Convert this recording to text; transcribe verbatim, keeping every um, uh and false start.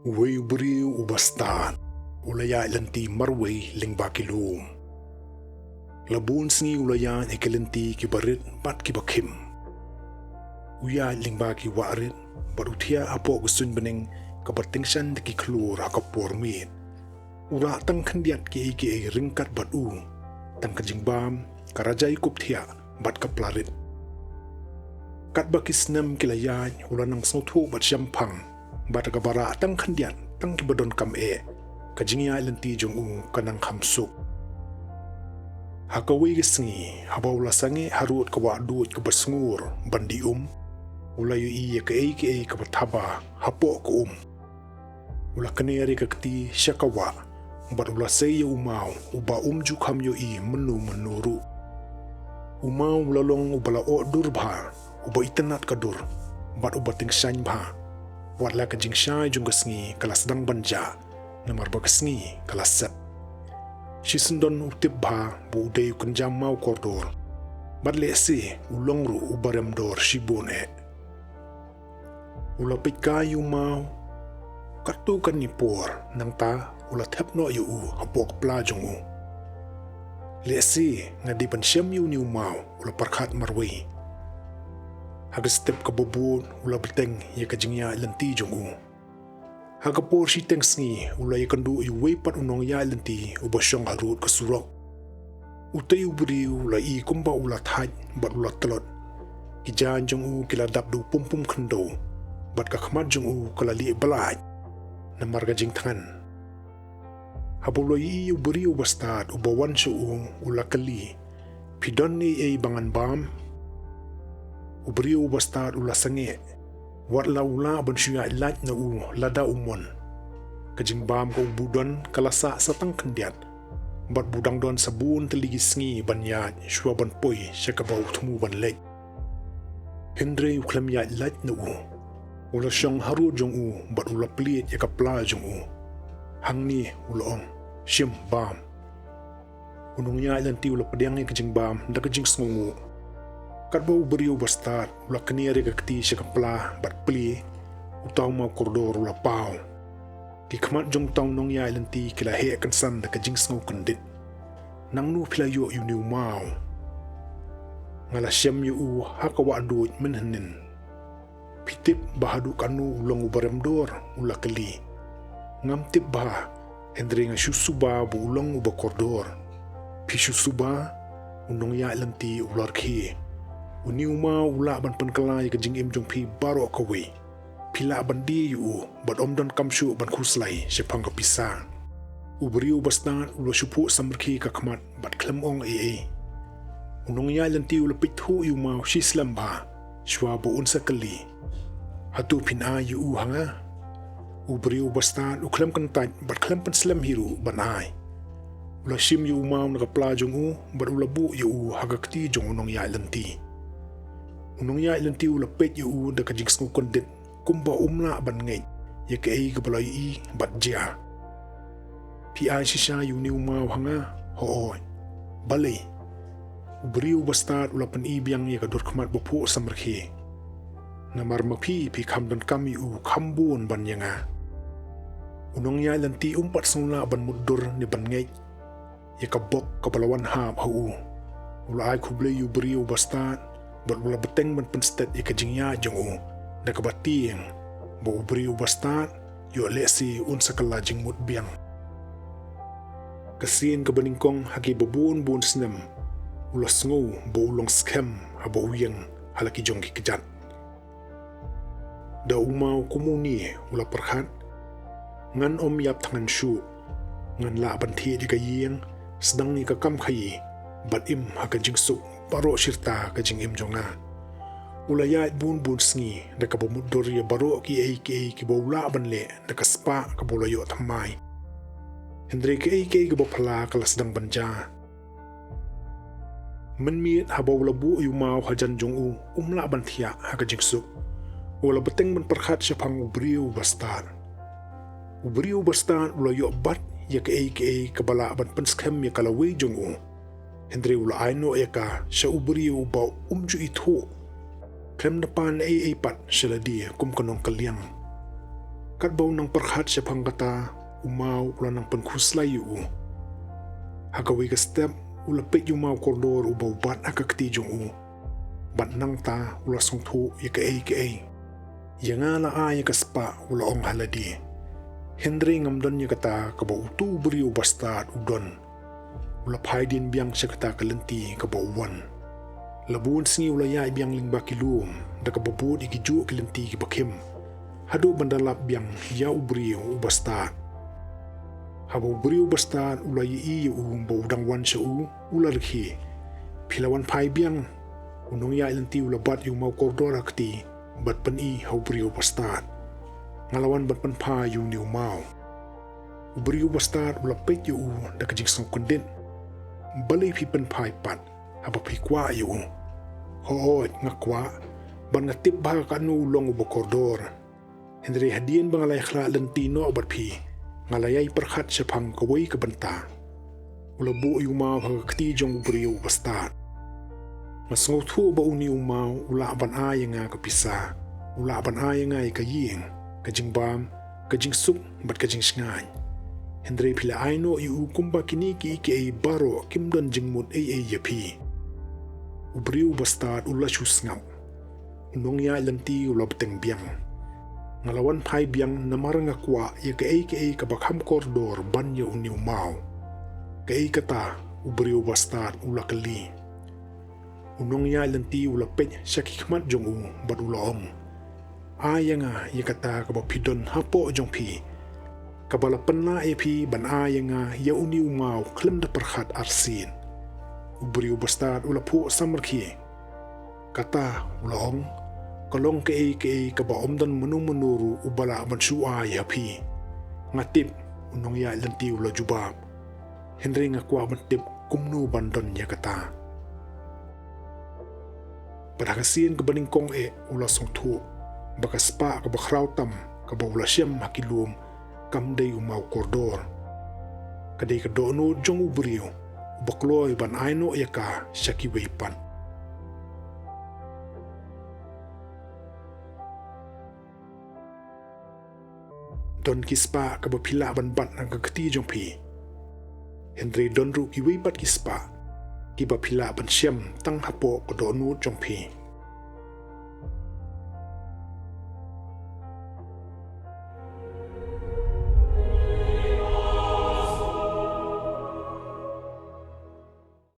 Uwei u briew u bastad u la ïaid lynti marwei lyngba ki lum. La bun sngi u la ïaid ha ki lynti kiba rit bad kiba khim. U ïaid lyngba ki wah rit bad u thiah hapoh ka suiñ bneng kaba tyngshaiñ da ki khlur ha ka por miet. U rah tang khyndiat kiei kiei ryngkat bad u, tang ka jingbam, ka rajai kup thiah bad ka pla rit. Katba ki snem ki la ïaid u la nang sngewthuh bad shemphang ba da kaba rah tang khyndiat tang kiba donkam eh, ka jingïaid lynti jong u ka nang kham suk. Ha kawei ka sngi haba u la sangeh harud ka wah duid kaba sngur ban dih um, u la ïohi ïa kaei kaei kaba thaba hapoh ka um. U la kner ïa ka kti sha ka wah bad u la sei ïa u maw uba um ju kham ïohi mynno mynno ruh. U maw u la long uba la oh dur bha, uba itynnad ka dur bad uba tyngshaiñ bha. Wat la ka jingshai jong ka sngi ka la sdang ban jah, namar ba ka sngi ka la set. Shisyndon u tip bha ba u dei u kynjam maw kordor bad lehse u long ruh uba rem dor shibun eh. U la peit kai ïa u maw katto katne por, nangta u la thep noh ïa u hapoh ka pla jong u. Lehse nga dei ban shem ïa une u maw, u la pyrkhat marwei. Ha ka step kaba bud u la bteng ïa ka jingïaid lynti jong u. Ha ka por shiteng sngi u la ïakynduh ïa uwei pat u nongïaid lynti uba shong harud ka surok. Utei u briew u la i kumba u la thait bad u la tlot. Ki jaiñ jong u ki la dap da u pumpum khyndew bad ka khmat jong u ka la lieh blait namar ka jingthngan. Haba u la ïohi ïa u briew u bastad uba wan sha u, u la kylli, "Phi don ei ei ba ngan bam?" U briew u bastad u la sangeh, wat la u lah ban shu ïaid lait na u lada u mon. Ka jingbam kaba u don ka la sah sa tang khyndiat bad u dang don sa bun tylli ki sngi ban ïaid shuwa ban poi sha kaba u thmu ban leit. Hynrei u khlem ïaid lait na u. U la shong harud jong u bad u la plied ïa ka pla jong u. Hangne u la ong, "Shim bam." U nongïaid lynti u la pdiang ïa ka jingbam da ka jingsngewnguh. Katba u briew u bastad u la kner ïa ka kti sha ka pla bad plie, uta u maw kordor u la paw. Ki khmat jong uta u nongïaid lynti ki la heh kynsan da ka jingsngew kyndit. "Nangno phi la ïoh ïa une u maw?" "Nga la shem ïa u ha ka wah duid mynhynnin." "Phi tip ba haduh katno u long uba rem dor?" u la kylli. "Ngam tip bha, hynrei nga shu suba ba u long uba kordor." "Phi shu suba?" u nongïaid lynti u la rkhie. "Une u maw u lah ban pynkylla ïa ka jingim jong phi baroh kawei. Phi lah ban die ïa u bad ym donkam shuh ban khuslai shaphang ka pisa." U briew u bastad u la shu phuh samrkhie ka khmat bad khlem ong ei ei. U nongïaid lynti u la peit thuh ïa u maw shi slem bha shuwa ba un sa kylli, "Hato phin ai ïa u ha nga?" U briew u bastad u khlem kyntait bad khlem pynslem hi ruh ban ai. U la shim ïa u maw na ka pla jong u bad u la buh ïa u ha ka kti jong u nongïaid lynti. U nongïaid lynti u la peit ïa u da ka jingsngew kyndit kumba um lah ban ngeit ïa kaei kaba la ïohi bad jia. "Phi ai shisha ïa une u maw ha nga, hooid?" "Balei?" U briew u bastad u la pyni biang ïa ka dur khmat ba phuh samrkhie. "Namar ma phi phi kham donkam ïa u kham bun ban ïa nga." U nongïaid lynti um pat sngew lah ban mutdur ne ban ngeit ïa ka bok kaba la wan hap ha u. U la ai khublei ïa u briew u bastad bad u la bteng ban pynstet ïa ka jingïaid jong u da kaba tieng ba u briew u bastad ïoh lehse un sa kylla jingmut biang. Ka sien kaba nyngkong ha kiba bun bun snem u la sngew ba u long skhem haba u ïeng ha la ki jong ki kjat. Da u maw kum une u la pyrkhat, "Ngan ym ïap thngan shuh. Ngan lah ban thied ïa ka ïing, sdang ïa ka kam khaïi bad im ha ka jingsuk baroh shirta ka jingim jong nga." U la ïaid bun bun sngi da kaba mutdur ïa baroh kiei kiei kiba u lah ban leh da ka spah kaba u la ïoh thymmai. Hynrei kiei kiei kiba phylla ka la sdang ban jia. Mynmiet haba u la buh ïa u maw hajan jong u, um lah ban thiah ha ka jingsuk. U la bteng ban pyrkhat shaphang u briew u bastad. U briew u bastad u la ïoh bat ïa kaei kaei kaba lah ban pynskhem ïa ka lawei jong u. Hynrei u la ai noh ïa ka sha u briew uba um ju ithuh. Khlem da pan ei ei pat sha lade kum ka nongkylliang. Katba u nang pyrkhat shaphang kata, u maw u la nang pynkhuslai ïa u. Ha kawei ka step, u la peit ïa u maw kordor uba u bat ha ka kti jong u. Bad nangta u la sngewthuh ïa kaei kaei. Ïa nga la ai ïa ka spah, u la ong ha lade. Hynrei ngam don ïa kata kaba utu u briew bastad u don. U la phai dien biang sha kata ka lynti kaba u wan. La bun sngi u la ïaid biang lyngba ki lum, da kaba bud ïa ki juh ki lynti kiba khim. Haduh ban da lap biang ïa u briew u bastad. Haba u briew bastad u la ïohi ïa u ba u dang wan sha u, u la rkhie. Phi la wan phai biang. U nongïaid lynti u la bat ïa u maw kordor ha kti, bad pyni ha u briew bastad. Nga la wan ban pynphai ïa une u maw. U briew bastad u la peit ïa u da ka jingsngewkyndit. Balei phi pynphai pat, haba phi kwah ïa u? Hooid, nga kwah, bad nga tip bha katno u long uba kordor. Hynrei hadien ba nga la ïakhlad lynti noh bad phi, nga la ïai pyrkhat shaphang kawei ka bynta. U la buh ïa u maw ha ka kti jong u briew u bastad. Nga sngewthuh ba une u maw u lah ban ai ïa nga ka pisa. U lah ban ai ïa nga ïa ka ïing, ka jingbam, ka jingsuk, bad ka jingshngaiñ. Hynrei phi la ai noh ïa u kumba kine kiei kiei baroh kim don jingmut ei ei ïa phi. U briew u bastad u la shu sngap. U nongïaid lynti u la bteng biang. Nga la wan phai biang namar nga kwah ïa kaei kaei kaba kham kordor ban ïa une u maw. Kaei kata, u briew bastad u la kylli. U nongïaid lynti u la peit sha ki khmat jong u bad u la ong. Ai ïa nga ïa kata kaba phi don hapoh jong phi. Kaba la pynlah ïa phi ban ai ïa nga ïa une u maw khlem da pyrkhat arsien. U briew bastad u la phuh samrkhie. Kata, u la ong, ka long kaei kaei kaba ym don mano mano ruh uba lah ban shu ai ha phi. Nga tip, u nongïaid lynti u la jubab. Hynrei nga kwah ban tip kumno ban don ïa kata. Bad ha ka sien kaba nyngkong eh u la sngewthuh ba ka spah kaba khraw tam kaba u la shem ha ki lum kam dei u maw kordor. Ka dei ka dohnud jong u briew uba kloi ban ai noh ïa ka sha kiwei pat. Don ki spah kaba phi lah ban bat na ka kti jong phi. Hynrei don ruh kiwei pat ki spah kiba phi lah ban shem tang hapoh ka dohnud jong phi.